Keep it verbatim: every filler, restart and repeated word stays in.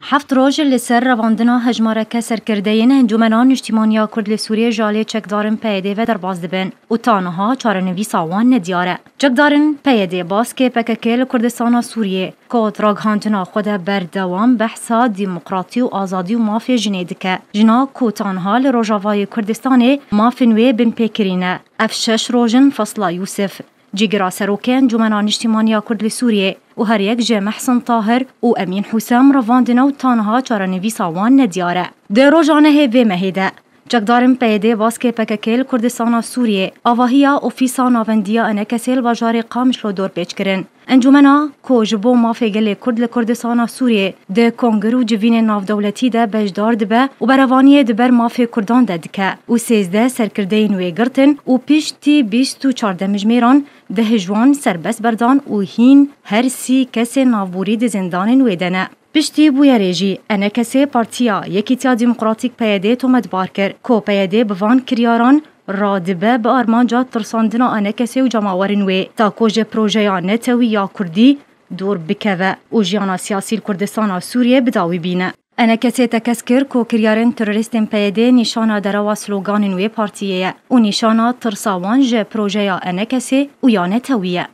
Heft roj li ser revandina hejmareke serkirdeyên Encûmena Niştîmaniya Kurd li Sûriyê ji alî çekdarên P Y D ve derbas dibin û ta niha çarenivîsa wan nediyar e. Çekdarên P Y D baskê P K K li Kurdistana Sûriyê, ku ragihandina xwe de berdewam behsa demokratî û azadî û mafê jinê dike. Jina ku ta niha li Rojavayê Kurdistanê mafên wê binpêkirî ne. Ev şeş roj in Fesla Yûsif, cîgira serokê Encûmena Niştîmaniya Kurd li Sûriyê û her yek ji Mehsin Tahir û Emîn Husam revandine û ta niha çarenivîsa wan nediyar e. Di roja nehê vê mehê de, çekdarên P Y D baskê P K K li Kurdistana Sûriyê avahiya Ofîsa Navendiya Enekesê li bajarê Qamişlo dorpêç kirin. Encûmena ku ji bo mafê gelê Kurd li Kurdistana Sûriyê di kongir û civînên navdewletî de beşdar dibe û berevaniyê di ber mafê Kurdan de dike û sêzdeh serkirdeyên wê girtin û piştî bîst û çar demjimêran deh ji wan serbest berdan û hîn her sî kesên navborî di zindanên wê de ne. Piştî bûyerê jî Enekesê Partiya Yekîtiya Demokratîk P Y D tometbar kir ku P Y D bi van kiryaran radibe bi armanca tirsandina Enekesê û cemawerên wê, ta ku ji projeya netewî ya Kurdî dûr bikeve û jiyana siyasî li Kurdistana Sûriyê bi dawî bîne. Enekesê tekez kir ku kiryarên terorîstên P Y D nîşana derewa sloganên wê partiyê ye û nîşana tirsa wan ji projeya Enekesê û ya netewî ye.